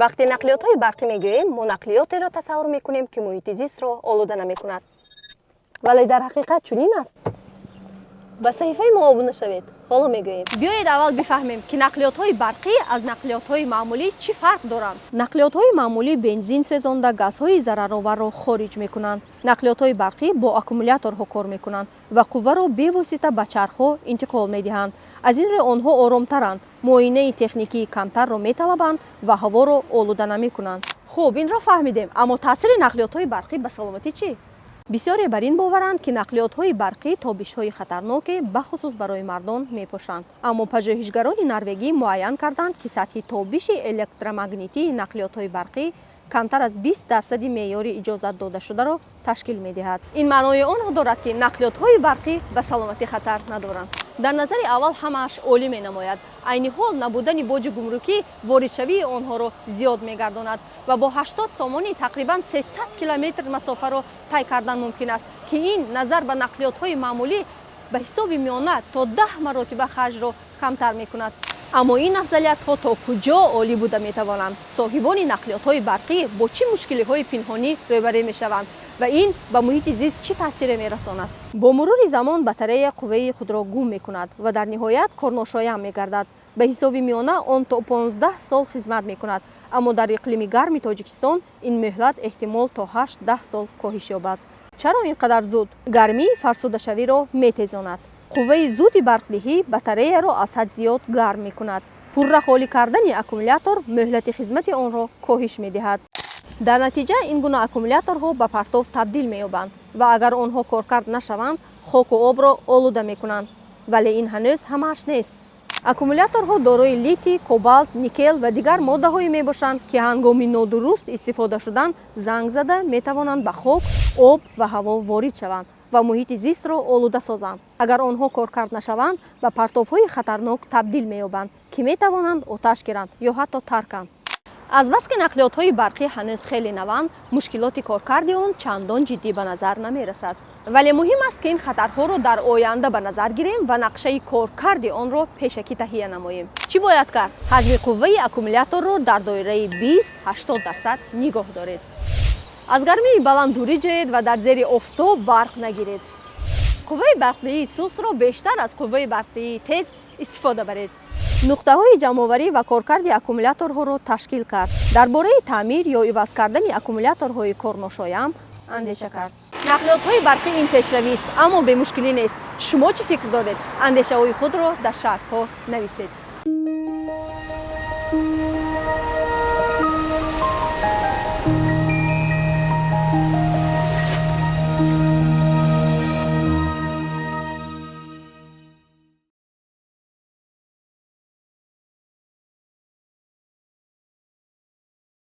Вақте нақлиётҳои барқӣ мегӯем, мо нақлиётеро тасаввур мекунем, ки муҳити зистро олуда намекунад. Вале дар ҳақиқат чунин аст? Ба саҳифаи мо обуна шавед, ҳоло мегӯем. Биёед, аввал бифаҳмем, ки нақлиётҳои барқӣ аз нақлиётҳои маъмулӣ чӣ фарқ доранд. Нақлиётҳои маъмулӣ бензин сӯзонда, газҳои зарароварро хориҷ мекунанд. Нақлиётҳои барқӣ бо аккумуляторҳо кор мекунанд ва қувваро бевосита ба чархҳо интиқол медиҳанд. Аз ин рӯ онҳо оромтаранд, муоинаи техникии камтарро металабанд ва ҳаворо олуда намекунанд. Хуб, инро фаҳмидем, аммо таъсири нақлиётҳои барқӣ ба саломатӣ чӣ? Бисёре бар ин боваранд, ки нақлиётҳои барқӣ тобишҳои хатарноке, бахусус барои мардон, мепошанд. Аммо пажӯҳишгарони норвегӣ муайян карданд, ки сатҳи тобиши электромагнитии нақлиётҳои барқӣ камтар аз 20 дарсади меъёри иҷозат додашударо ташкил медиҳад. Ин маънои онро дорад, ки нақлиётҳои барқӣ ба саломатӣ хатар надоранд. Дар назари аввал ҳамааш олӣ менамояд. Айни ҳол набудани боҷи гумрукӣ воридшавии онҳоро зиёд мегардонад ва бо 80 сомонӣ тақрибан 300 километр масофаро тай кардан мумкин аст, ки ин назар ба нақлиётҳои маъмулӣ ба ҳисоби миёна то 10 маротиба харҷро камтар мекунад. Аммо ин афзалиятҳо то куҷо олӣ буда метавонанд? Соҳибони нақлиётҳои барқӣ бо чӣ мушкилиҳои пинҳонӣ рӯбарӯ мешаванд ва ин ба муҳити зист чӣ таъсире мерасонад? Бо мурури замон батарея қувваи худро гум мекунад ва дар ниҳоят корношоям мегардад. Ба ҳисоби миёна он то 15 сол хизмат мекунад, аммо дар иқлими гарми Тоҷикистон ин муҳлат эҳтимол то 8-10 сол коҳиш ёбад. Чаро ин қадар зуд? Гармӣ фарсудашавиро метезонад. Қувваи зуди барқдиҳӣ батареяро аз ҳад зиёд гарм мекунад. Пурра холӣ кардани аккумулятор муҳлати хизмати онро коҳиш медиҳад. Дар натиҷа ин гуна аккумуляторҳо ба партов табдил меёбанд ва агар онҳо коркард нашаванд, хоку обро олуда мекунанд. Вале ин ҳанӯз ҳамааш нест. Аккумуляторҳо дорои литий, кобалт, никел ва дигар моддаҳое мебошанд, ки ҳангоми нодуруст истифода шудан занг зада метавонанд ба хок, об ва ҳаво ворид шаванд ва муҳити зистро олуда созанд. Агар онҳо коркард нашаванд, ба партовҳои хатарнок табдил меёбанд, ки метавонанд оташ гиранд ё ҳатто тарканд. Азбаски нақлиётҳои барқӣ ҳанӯз хеле наванд, мушкилоти коркарди он чандон ҷиддӣ ба назар намерасад. Вале муҳим аст, ки ин хатарҳоро дар оянда ба назар гирем ва нақшаи коркарди онро пешакӣ таҳия намоем. Чӣ бояд кард? Ҳаҷми қувваи аккумуляторро дар доираи 20-80 дарсад нигоҳ доред. Аз гармии баланд дурӣ ҷоед ва дар зери офтоб барқ нагиред. Қувваи барқдиҳии сустро бештар аз қувваи барқдиҳии тез истифода баред. Нуқтаҳои ҷамъоварӣ ва коркарди аккумуляторҳоро ташкил кард. Дар бораи таъмир ё иваз кардани аккумуляторҳои корношоям андеша кард. Нақлиётҳои барқӣ ин пешравист, аммо бемушкилӣ нест. Шумо чӣ фикр доред? Андешаҳои худро дар шарҳҳо нависед.